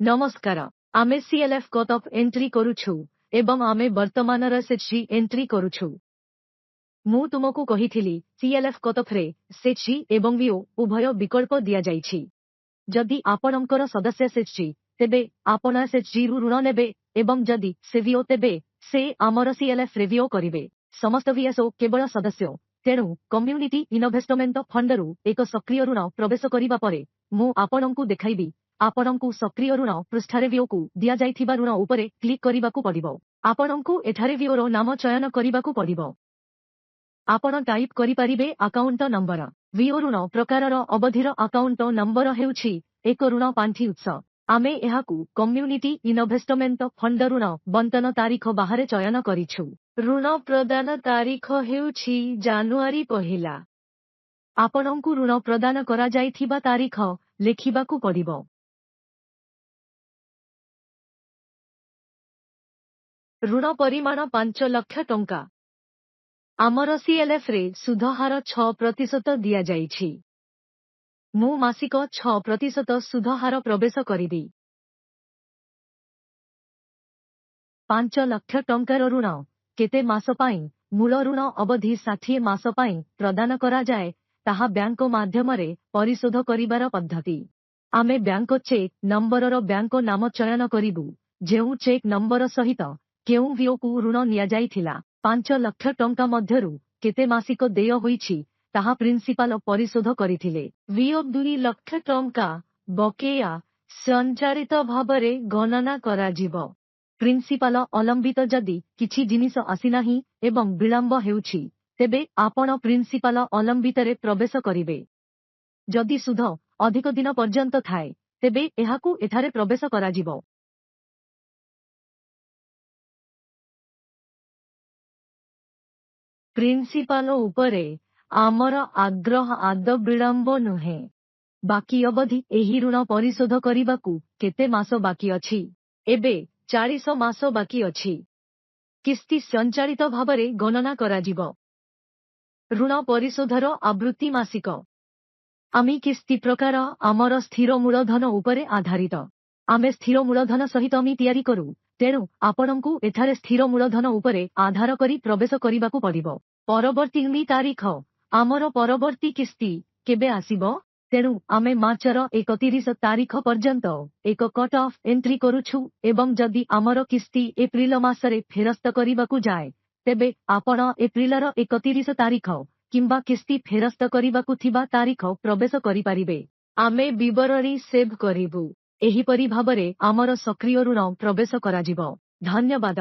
ନମସ୍କାର, ଆମେ ସିଏଲ୍ଏଫ୍ cut off entry କରୁଛୁ ଏବଂ ଆମେ ବର୍ତ୍ତମାନର ଏସ୍ଏଚ୍ଜି ଏଣ୍ଟ୍ରି କରୁଛୁ। ମୁଁ ତୁମକୁ କହିଥିଲି, ସିଏଲ୍ଏଫ୍ କଟ୍ ଅଫ୍ରେ ଏସ୍ଏଚ୍ଜି ଏବଂ ଭିଓ ଉଭୟ ବିକଳ୍ପ ଦିଆଯାଇଛି। ଯଦି ଆପଣଙ୍କର ସଦସ୍ୟ ଏସ୍ଏଚ୍ଜି, ତେବେ ଆପଣ ଏସ୍ଏଚ୍ଜିରୁ ଋଣ ନେବେ ଏବଂ ଯଦି ସେ ଭିଓ, ତେବେ ସେ ଆମର ସିଏଲ୍ଏଫ୍ ରେ ଭିଓ କରିବେ। ସମସ୍ତ ଭିଏସ୍ଓ କେବଳ ସଦସ୍ୟ। ତେଣୁ କମ୍ୟୁନିଟି ଇନଭେଷ୍ଟମେଣ୍ଟ ଫଣ୍ଡରୁ ଏକ ସକ୍ରିୟ ଋଣ ପ୍ରବେଶ କରିବା ପରେ ମୁଁ ଆପଣଙ୍କୁ ଦେଖାଇବି। ଆପଣଙ୍କୁ ସକ୍ରିୟ ଋଣ ପୃଷ୍ଠାରେ ଭିଓକୁ ଦିଆଯାଇଥିବା ଋଣ ଉପରେ କ୍ଲିକ୍ କରିବାକୁ ପଡ଼ିବ। ଆପଣଙ୍କୁ ଏଠାରେ ଭିଓର ନାମ ଚୟନ କରିବାକୁ ପଡ଼ିବ। ଆପଣ ଟାଇପ୍ କରିପାରିବେ ଆକାଉଣ୍ଟ ନମ୍ବର। ଭିଓ ଋଣ ପ୍ରକାରର ଅବଧିର ଆକାଉଣ୍ଟ ନମ୍ବର ହେଉଛି ଏକ ଋଣ ପାଣ୍ଠି ଉତ୍ସ। ଆମେ ଏହାକୁ କମ୍ୟୁନିଟି ଇନଭେଷ୍ଟମେଣ୍ଟ ଫଣ୍ଡ ଋଣ ବଣ୍ଟନ ତାରିଖ ବାହାରେ ଚୟନ କରିଛୁ। ଋଣ ପ୍ରଦାନ ତାରିଖ ହେଉଛି ଜାନୁଆରୀ 1। ଆପଣଙ୍କୁ ଋଣ ପ୍ରଦାନ କରାଯାଇଥିବା ତାରିଖ ଲେଖିବାକୁ ପଡ଼ିବ। ଋଣ ପରିମାଣ 5 ଲକ୍ଷ ଟଙ୍କା। ଆମର ସିଏଲ୍ଏଫ୍ ରେ ସୁଧହାର 6% ଦିଆଯାଇଛି। ମୁଁ ମାସିକ 6% ସୁଧହାର ପ୍ରବେଶ କରିବି। 5 ଲକ୍ଷ ଟଙ୍କାର ଋଣ କେତେ ମାସ ପାଇଁ, ମୂଳ ଋଣ ଅବଧି 60 ମାସ ପାଇଁ ପ୍ରଦାନ କରାଯାଏ, ତାହା ବ୍ୟାଙ୍କ ମାଧ୍ୟମରେ ପରିଶୋଧ କରିବାର ପଦ୍ଧତି। ଆମେ ବ୍ୟାଙ୍କ ଚେକ୍ ନମ୍ବରର ବ୍ୟାଙ୍କ ନାମ ଚୟନ କରିବୁ, ଯେଉଁ ଚେକ୍ ନମ୍ବର ସହିତ କେଉଁ ଭିଓକୁ ଋଣ ନିଆଯାଇଥିଲା। 5 ଲକ୍ଷ ଟଙ୍କା ମଧ୍ୟରୁ କେତେ ମାସିକ ଦେୟ ହୋଇଛି, ତାହା ପ୍ରିନ୍ସିପାଲ ପରିଶୋଧ କରିଥିଲେ। ଭିଓ 2 ଲକ୍ଷ ଟଙ୍କା ବକେୟା ସ୍ୱୟଂଚାଳିତ ଭାବରେ ଗଣନା କରାଯିବ। ପ୍ରିନ୍ସିପାଲ ଅଲମ୍ବିତ। ଯଦି କିଛି ଜିନିଷ ଆସିନାହିଁ ଏବଂ ବିଳମ୍ବ ହେଉଛି, ତେବେ ଆପଣ ପ୍ରିନ୍ସିପାଲ ଅଲମ୍ବିତରେ ପ୍ରବେଶ କରିବେ। ଯଦି ସୁଧ ଅଧିକ ଦିନ ପର୍ଯ୍ୟନ୍ତ ଥାଏ, ତେବେ ଏହାକୁ ଏଠାରେ ପ୍ରବେଶ କରାଯିବ। ପ୍ରିନ୍ସିପାଲ ଉପରେ ଆମର ଆଗ୍ରହ ଆଦୌ ବିଳମ୍ବ ନୁହେଁ। ବାକି ଅବଧି। ଏହି ଋଣ ପରିଶୋଧ କରିବାକୁ କେତେ ମାସ ବାକି ଅଛି? ଏବେ 40 ମାସ ବାକି ଅଛି। କିସ୍ତି ସ୍ୱୟଂଚାଳିତ ଭାବରେ ଗଣନା କରାଯିବ। ଋଣ ପରିଶୋଧର ଆବୃତ୍ତି ମାସିକ। ଆମେ କିସ୍ତି ପ୍ରକାର ଆମର ସ୍ଥିର ମୂଳଧନ ଉପରେ ଆଧାରିତ। ଆମେ ସ୍ଥିର ମୂଳଧନ ସହିତ ଆମେ ତିଆରି କରୁ, ତେଣୁ ଆପଣଙ୍କୁ ଏଠାରେ ସ୍ଥିର ମୂଳଧନ ଉପରେ ଆଧାର କରି ପ୍ରବେଶ କରିବାକୁ ପଡ଼ିବ। ପରବର୍ତ୍ତୀ ତାରିଖ। ଆମର ପରବର୍ତ୍ତୀ କିସ୍ତି କେବେ ଆସିବ? ତେଣୁ ଆମେ ମାର୍ଚ୍ଚର 31 ତାରିଖ ପର୍ଯ୍ୟନ୍ତ ଏକ କଟ୍ ଅଫ୍ ଏଣ୍ଟ୍ରି କରୁଛୁ ଏବଂ ଯଦି ଆମର କିସ୍ତି ଏପ୍ରିଲ ମାସରେ ଫେରସ୍ତ କରିବାକୁ ଯାଏ, ତେବେ ଆପଣ ଏପ୍ରିଲର 31 ତାରିଖ କିମ୍ବା କିସ୍ତି ଫେରସ୍ତ କରିବାକୁ ଥିବା ତାରିଖ ପ୍ରବେଶ କରିପାରିବେ। ଆମେ ବିବରଣୀ ସେଭ୍ କରିବୁ। ଏହିପରି ଭାବରେ ଆମର ସକ୍ରିୟ ଋଣ ପ୍ରବେଶ କରାଯିବ। ଧନ୍ୟବାଦ।